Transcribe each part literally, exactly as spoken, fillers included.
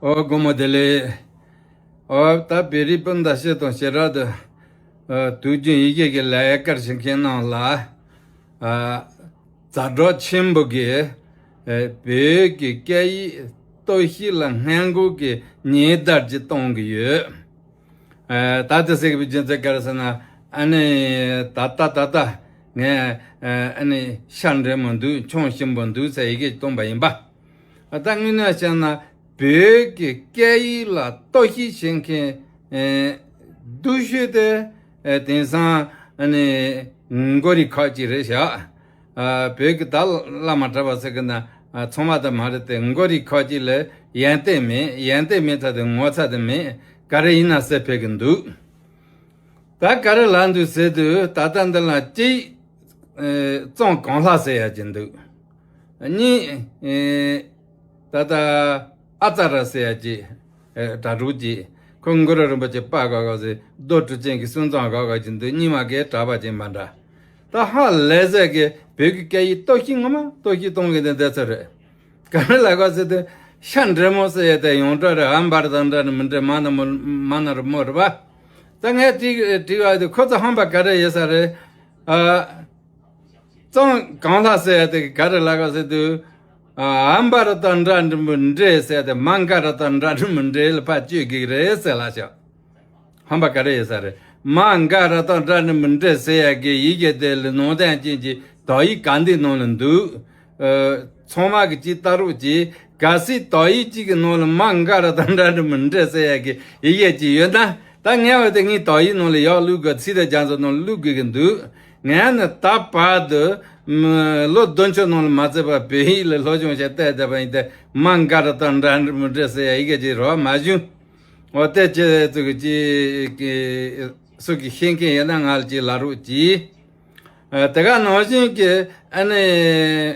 ཨོ་དགོང་མོ་བདེ་ལེགས། ཨོ་ད་བོད་རིགས་སྤུན་ཟླ་སྤྱི་དང་ཞེ་དྲག་ཏུ་ཨ་དུས་རྒྱུན་ཡི་གེ་གི་ལས་ཀ་བྱེད་མཁན་རྣམས་ལ་ཨ་ཛ་དྲག་ཆེན་པོ་གི་ཨ་བོད་ཀྱི་སྐད་ཡིག་གཏོར་བཤིག་ལ་སྔོན་འགོག་གི་ཉེན་བརྡ་ཅིག་གཏོང་གི་ཡོད། ཨ་ད་དེ་ཟེར་གི་བའི་རྒྱུ་མཚན་ག་རེ་ཟེར་ན། ཨ་ནི་ད་ལྟ་ད་ལྟ་ངས་ཨ་ནི་ཤ་འདྲེ་མོ་འདུག་ཆང་ཞིམ་པོ་འདུག་ཟེར་ཡི་གེ་གཏོང་པ་ཡིན་པ། ཨ་ད་དངོས་གནས་བཤད་ན་བོད་ཀྱི་སྐད་ཡིག་ལ་གཏོར་བཤིག་བྱེད་མཁན་ཨ་སྡུག་ཤོས་དེ་ཨ་དེང་སང་ཨ་ནི་མགོ་རིལ་ཁག་ཅིག་རེད་ཤག་ཨ་བོད་ཀྱི་ད་བླ་མ་གྲྭ་པ་ཟེར་གི་ན་ཨ་ཚང་མ་ད་མ་རེད་དེ། མགོ་རིལ་ཁག་ཅིག་ལ་ཡོན་ཏན་མེད། ཡོན་ཏན་མེད་ཚ་དེ་ངོ་ཚ་དེ་མེད། ག་རེ་ཡིན་ན་ཟེར་ཕེབས་གི་འདུག་ད་ག་རེ་ལབ་འདུག་ཟེར་དུས་ད་ལྟ་འདི་ལ་གཅིག་ཨེ་གཙང་གང་ལྷ་ཟེར་ཡ་ཅིག་འདུག་གཉིས་ཨེ་ད་ལྟ་ཨ་ཙ་ར་ཟེར་ཡ་ཅིག་ཨེ་གྲྭ་ཕྲུག་ཅིག་ཁོ་གུ་རུ་རིན་པོ་ཆེ་པ་ག་ག་ཟེར་རྡོ་གྲུ་ཅན་གྱི་སུན་ཙང་ག་ག་ཅིག་འདུག་གཉིས་མ་གའི་གྲྭ་པ་ཅིག་མ་འདྲ། ད་ཧ་ལས་ཟེར་གི་བོད་ཀྱི་སྐད་ཡིག་གཏོར་བཤིག་ངོ་མ་གཏོར་བཤིག་གཏོང་གི་འདི་འདི་ཚོ་རེད། ག་རེ་ལབ་ག་ཟེར་དུས་ཤ་འདྲེ་མོ་ཟེར་ཡ་དེ་ཡོངས་གྲགས་རེད། ཨ་འབར་དང་འདྲ་ནི་མི་འདྲེ་མ་ན་མོ་མ་ན་རུ་མོ་རེད་པ། ད་ངས་དྲིས་དྲིས་པ་དེ་ཁོ་ཚོ་ཧམ་པ་ག་རེ་ཡོད་ས་རེད། ཨ་གཙང་གང་ལྷ་ཟེར་ཡ་དེ་ག་རེ་ལབ་ག་ཟེར་དུས་ཨ་འབར་དང་འདྲ་ནི་མི་འདྲེ་ཟེར་ཡ་དེ་མ་འགའ་ར་དང་འདྲ་ནི་མི་འདྲེ་ལ་ཕར་བཅོས་དགོས་རེད་ཟེར་ལབ་ཤག་ཧམ་པ་ག་རེ་ཡོད་ས་རེད། མ་འགའ་ར་དང་འདྲ་ནི་མི་འདྲེ་ཟེར་ཡ་གི་ཡི་གེ་དེ་ལ་ནང་དོན་ཅན་གྱི་དག་ཡིག་ག་འདི་ནང་ལ་འདུག་ཨ་ཚང་མ་གི་ཅིག་ལྟ་རོགས་གྱིས། གལ་སྲིད་དག་ཡིག་གཅིག་གི་ནང་ལ་མ་འགའ་ར་དང་འདྲ་ནི་མི་འདྲེ་ཟེར་ཡ་གི་ཡི་གེ་ཅིག་ཡོད་ན། ད་ངས་འོ་དེ་ངའི་དག་ཡིག་ནང་ལ་ཡར་བླུག་དགོས། ཚིག་དང་རྒྱ་མཚོ་ནང་ལ་བླུག་དགོས་ཀྱི་འདུག་ངས་ནི་ད་བར་དུ་ལོ་བདུན་ཅུ་ནང་ལ་མ་ཚད་པ་བོད་ཡིག་ལ་སློབ་སྦྱོང་བྱས་བལྟས་བསྡད་པ་ཡིན་ཏེ། མ་འགའ་ར་དང་འདྲ་ནི་མི་འདྲེ་ཟེར་ཡ་ཡི་གེ་ཅིག་རོ་མ་བྱུང་། འོ་དེ་ཅི་ཙུག་གི་ཅི་སུ་གི་ཤེས་མཁན་ཡོད་ན་ང་ལ་ཅིག་ལབ་རོགས་གྱིས། ཨ་དེ་ག་ནང་བཞིན་གྱི་ཨ་ནི་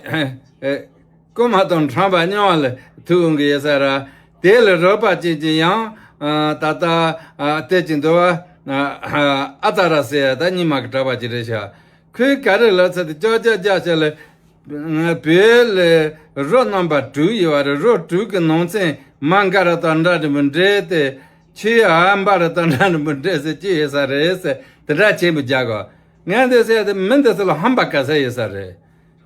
ཨེ་རྐུན་མ་དང་ཁྲམ་པ་རྙིང་བ་ལ་ཐུག་འོང་གི་ཡོད་ས་ར། དེ་ལ་རོགས་པ་བྱེད་ཀྱི་ཡང་ཨ་ད་ལྟ་ཨ་དེ་ཅི་འདུག་བ། ཨ་ཙ་ར་ཟེར་ཡ་ད་རྙིང་མ་གི་གྲྭ་པ་ཅིག་རེད་ཤག་ཁོས་ག་རེ་ལབ་ཚར་དུས་ཅོག་ཅོག་ཅོག་ཅོག་ལ། ང་བོད་ལ་རོ་རྣམ་པ་དྲུག་ཡོད་པ་རེད། རོ་དྲུག་གི་ནང་ཚན་མ་འགའ་ར་དང་འདྲ་ནི་མི་འདྲེ་དེ། ཆུའི་ཨ་འབར་དང་འདྲ་ནི་མི་འདྲེ་ཟེར་གྱི་ཡོད་ས་རེད་ཟེར། དེ་འདྲ་ཆེན་པོ་རྒྱག་གོ། ངས་འདི་ཟེར་དེ་མི་འདི་ཚོ་ལ་ཧམ་པ་ག་ས་ཡོད་ས་རེད།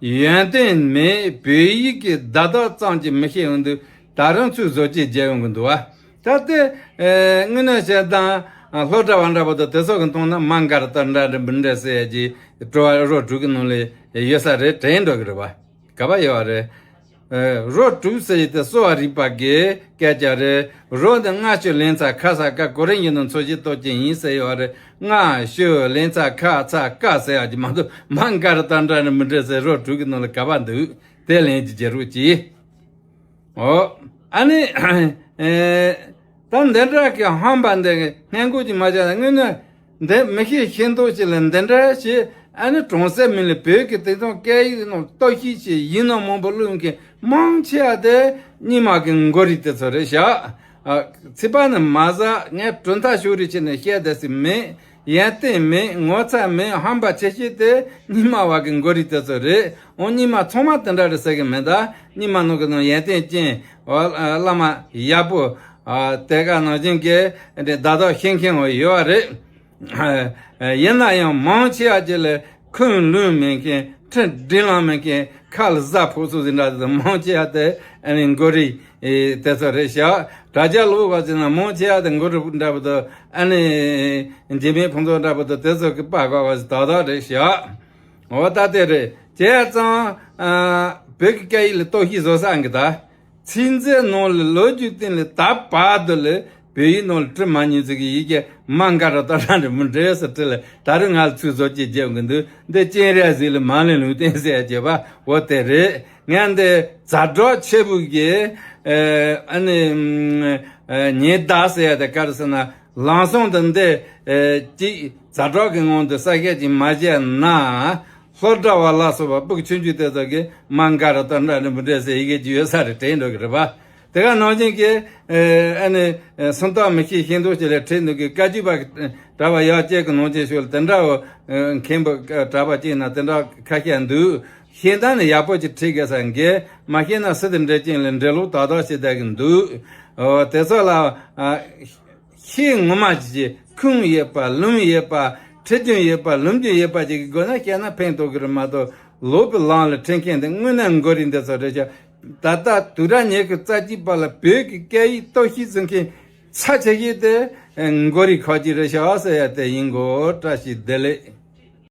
ཡོན་ཏན་མེད། བོད་ཡིག་གི་བརྡ་དག་ཙམ་གྱིས་མི་ཤེས་ཡོང་དུས་ད་རུང་ཚུར་བཟོ་བཅོས་བརྒྱབ་ཡོང་གི་འདུག་བ། ད་ལྟའི་ཨེ་དངོས་གནས་བཤད་སྟངས་ཨ་སློབ་གྲྭ་བ་འདྲ་པོ་དང་དེ་ཚོ་གི་མཐོང་ན་མ་འགའ་ར་དང་འདྲ་འདྲ་མི་འདྲ་ཟེར་ཡ་གྱི་སྤྲོ་བ་རོ་དྲུག་གི་ནང་ལ་ཡོད་ས་རེད་དྲན་འགྲོ་གི་རེད་བ། ག་པར་ཡོད་པ་རེད། ཨེ་རོ་དྲུག་ཟེར་ཡི་དེ་གསོ་བ་རིག་པ་གི་སྐད་ཆ་རེད། རོ་འདི་སྔ་ཕྱི་ལན་ཚྭ་ཁ་ས་ཀ་གོ་རིམ་བཞིན་དུ་འཚོ་བྱེད་གཏོགས་ཅན་ཡིན་ཟེར་ཡོད་པ་རེད། སྔ་ཕྱི་ལན་ཚྭ་ཁ་ཚ་ཀ་ཟེར་ཡ་གྱི་མ་གཏོགས་མ་འགའ་ར་དང་འདྲ་འདྲ་མི་འདྲ་ཟེར་རོ་དྲུག་གི་ནང་ལ་ག་པར་འདུག་དེ་ལན་གྱི་རྒྱལ་རོགས་གྱིས། ཨོ། ཨ་ནི། ཨེ། ད་འདི་འདྲ་གི་ཧམ་པ་འདི་སྔས་མགོ་གི་མ་བྱ་ན་དངོས་གནས་འདི་མི་ཤེས་ཤེས་མདོག་ཅིག་ལ་འདི་འདྲ་ཞིག་ཨ་ནི་གྲོང་གསེབ་མི་ལ་བོད་ཀྱི་དེང་སང་སྐད་ཡིག་ནང་གཏོར་བཤིག་ཅིག་ཡིག་ནོར་མང་པོ་བླུགས་མཁན་མང་ཆེ་བ་དེ་རྙིང་མ་གི་མགོ་རིལ་དེ་ཚོ་རེད་ཤག་ཨ། ཚིག་པ་ནི་མ་ཟ་ངས་གྲུབ་མཐའ་ཤོག་རིལ་བྱས་ནས་བཤད་བསྡད་ཟིན་མེད། ཡོན་ཏན་མེད། ངོ་ཚ་མེད། ཧམ་པ་ཆེ་ཤོས་དེ་རྙིང་མ་བ་གི་མགོ་རིལ་དེ་ཚོ་རེད། འོ་རྙིང་མ་ཚང་མ་དེ་འདྲ་རེད་ཟེར་གི་མེད། ད་རྙིང་མ་ནང་གི་ནང་ཡོན་ཏན་ཅན། འོ་བླ་མ་ཡག་པོ། དེ་ག་ནང་བཞིན་གྱི་བརྡ་དག་ཤེས་མཁན་འོ་ཡོད་པ་རེད། ཡིན་ན་ཡང་མང་ཆེ་བ་ཅིག་ལ་ཁུངས་ལུང་མེད་མཁན། ཁྲིམས་སྒྲིག་ལམ་མེད་མཁན། ཁ་ལ་ཟ་ཕོག་ཚུལ་ཟིན་འདྲ་དེ་མང་ཆེ་བ་དེ་ཨ་ནི་མགོ་རིལ་དེ་ཚོ་རེད་ཤག་དྲ་རྒྱ་ལོག་པ་ཟིན་ན་མང་ཆེ་བ་དེ་མགོ་རིལ་འདྲ་པོ་དང་ཨ་ནི་འཇིགས་མེད་ཕུན་ཚོགས་འདྲ་པོ་དང་དེ་ཚོ་གི་པ་ག་བ་ཟིན་དག་དག་རེད་ཤག་འོ་ད་དེ་རེད། བྱས་ཙང་ཨ་བོད་ཀྱི་སྐད་ཡིག་ལ་གཏོར་བཤིག་བཟོ་ས་འགི་ད། ཚིག་མཛོད་ནང་ལ་ལོ་རྒྱུས་སྟེང་ལ་ད་བར་དུ་ལ་བོད་ཡིག་ནང་ལ་བྲི་མ་མྱོང་ཚུལ་གྱི་ཡི་གེ་མ་འགའ་ར་དང་འདྲ་འདྲ་མི་འདྲ་ཟེར་བྲིས་ལ་ད་རུང་ང་ལ་ཚུར་བཟོ་བཅོས་བརྒྱབ་གི་འདུག་འདི་སྤྱན་རས་གཟིགས་ལ་མ་ལན་ལུང་བསྟན་ཟེར་ཡ་བྱས་པ་འོ་དེ་རེད། ངས་འདི་ཛ་དྲག་ཆེ་བོ་གི་ཨ་ནི་ཉེས་བརྡ་ཟེར་ཡ་དེ་ག་རེ་ཟེར་ན། ལམ་སང་དུ་འདི་ཅིག་ཛ་དྲག་གི་ངང་དུ་གསལ་བཤད་ཅིག་མ་བྱས་ན། སློབ་གྲྭ་བ་ལ་སོགས་པ་སྤུ་གུ་ཆུང་ཆུང་དེ་ཚོ་གིས་མ་འགའ་ར་དང་འདྲ་འདྲ་མི་འདྲ་ཟེར་ཡི་གེ་ཅིག་ཡོད་ས་རེད་དྲན་འགྲོ་གི་རེད་པ། དེ་ག་ནང་བཞིན་གྱི་ཨ་ནི་སུམ་རྟགས་མི་ཤེས་ཤེས་མདོག་ཅིག་ལ་ཁྲིད་འདུག་གི་བཀའ་བརྒྱུད་པ་གྲྭ་པ་ཡག་བཅས་ཀྱི་ནང་བཞིན་ཤོད་ལ་དེ་འདྲ་བོ་མཁན་པོ་གྲྭ་པ་གཅིག་ན་དེ་འདྲ་ཁ་ཤས་འདུག་ཤེས་ན་ནི་ཡག་པོ་ཅིག་ཁྲིད་དགོས་ས་འགས་མ་ཤེས་ན་སི་ཏུ་འདྲེ་ཅན་ལ་འདྲེ་ལོག་དག་དག་བྱེད་བསྡད་ཀྱི་འདུག་ཨོ་དེ་ཚོ་ལ་ཨ་ཤེས་ངོ་མ་ཅིག་ཅིག་ཁུངས་ཡོད་པ་ལུང་ཡོད་པ་ཁྲིད་རྒྱུན་ཡོད་པ་ལུང་རྒྱུན་ཡོད་པ་ཅིག་གི་སྒོ་ནས་བཤད་ན་ཕན་ཐོགས་ཀྱི་རེད་མ་གཏོགས་ལོག་པའི་ལམ་ལ་ཁྲིད་མཁན་དེ་དངོས་གནས་མགོ་རིལ་འདི་ཚོ་རེད་ཤག་ད་ལྟ་དུས་རབས་ཉི་ཤུ་རྩ་གཅིག་པ་ལ་བོད་ཀྱི་སྐད་ཡིག་གཏོར་བཤིག་བཟོ་མཁན་ཚབས་ཆེ་ཤོས་དེ་མགོ་རིལ་ཁག་ཅིག་རེད་ཤག་ཟེར་ཡ་དེ་ཡིན་གོ། བཀྲ་ཤིས་བདེ་ལེགས།